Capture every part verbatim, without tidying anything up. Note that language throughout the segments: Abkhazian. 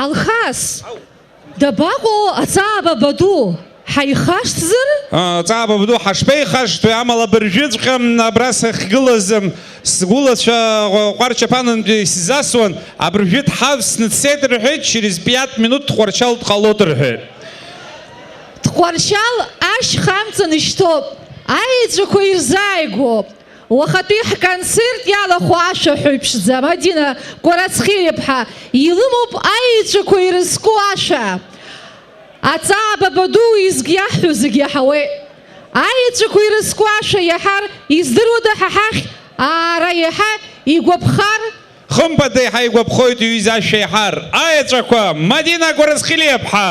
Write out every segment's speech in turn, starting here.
Алхас, дабаҟоу Аҵаа Бабаду? Ҳаихашҭзар? Аҵаа Бабаду ҳашԥеихашҭуеи, амала абыржәыҵәҟьа абра сахьгылаз, сгәылацәа Ҟәарчаԥанынтәи сзасуан, абыржәы дҳавсны дцеит рҳәеит, через пиат минут Тҟәарчал дҟалоит рҳәеит. Тҟәарчал ашьха амҵан ишьҭоуп, аеҵәақәа ирзааигәоуп. Уахатәи ҳконцерт иалахәу ашәаҳәаҩ ԥшӡа Мадина Кәарацхелиаԥҳа илымоуп аеҵәақәа ирызку ашәа. Аҵаа Бабаду уеизгьы иаҳҳәо зегь иаҳауеит. Аеҵәақәа ирызку ашәа иаҳар, издыруада ҳа ҳахь аара иаҳа игәаԥхар? Хымԥада, иаҳа игәаԥхоит иҩыза ашәа иаҳар. Аеҵәақәа, Мадина Кәарацхелиаԥҳа!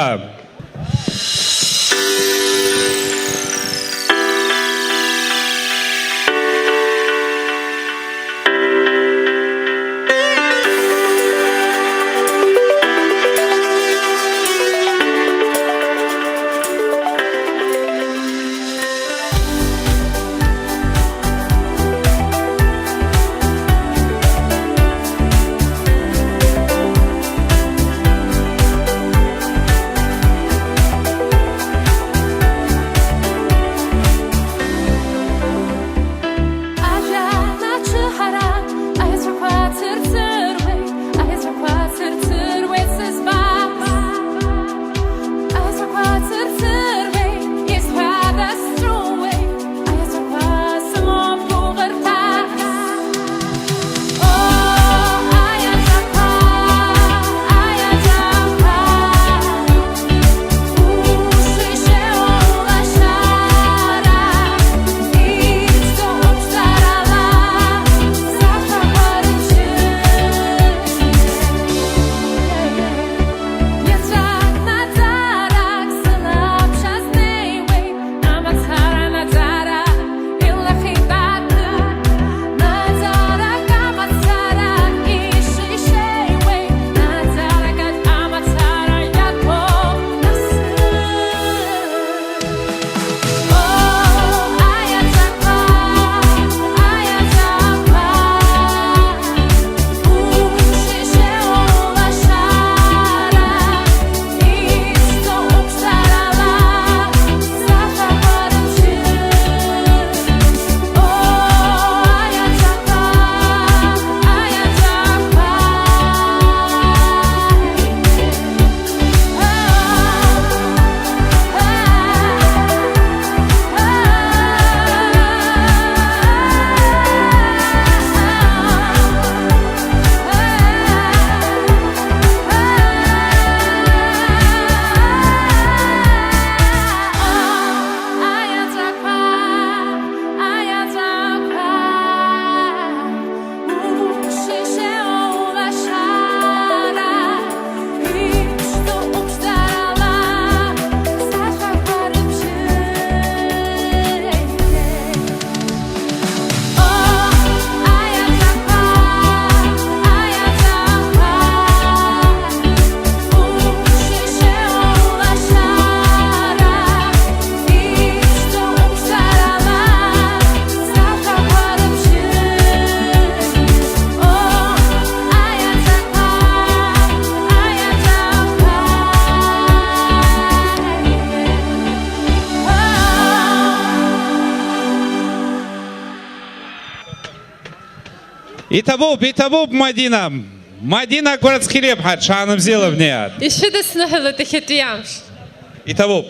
Ажәа наҿыҳара, аеҵәақәа цырцыруеит, аеҵәақәа цырцыруеит сызбаз. Аеҵәақәа цырцыруеит, исҳәада сҵәыуеит, аеҵәақәа сымоуп гәыӷырҭас. О, аеҵәақәа, аеҵәақәа. Иҭабуп, иҭабуп, Мадина. Мадина Кәарацхелиаԥҳа, ҽаанбзиала бнеиааит. Ишәыдысныҳәалоит иахьатәи амш. Иҭабуп.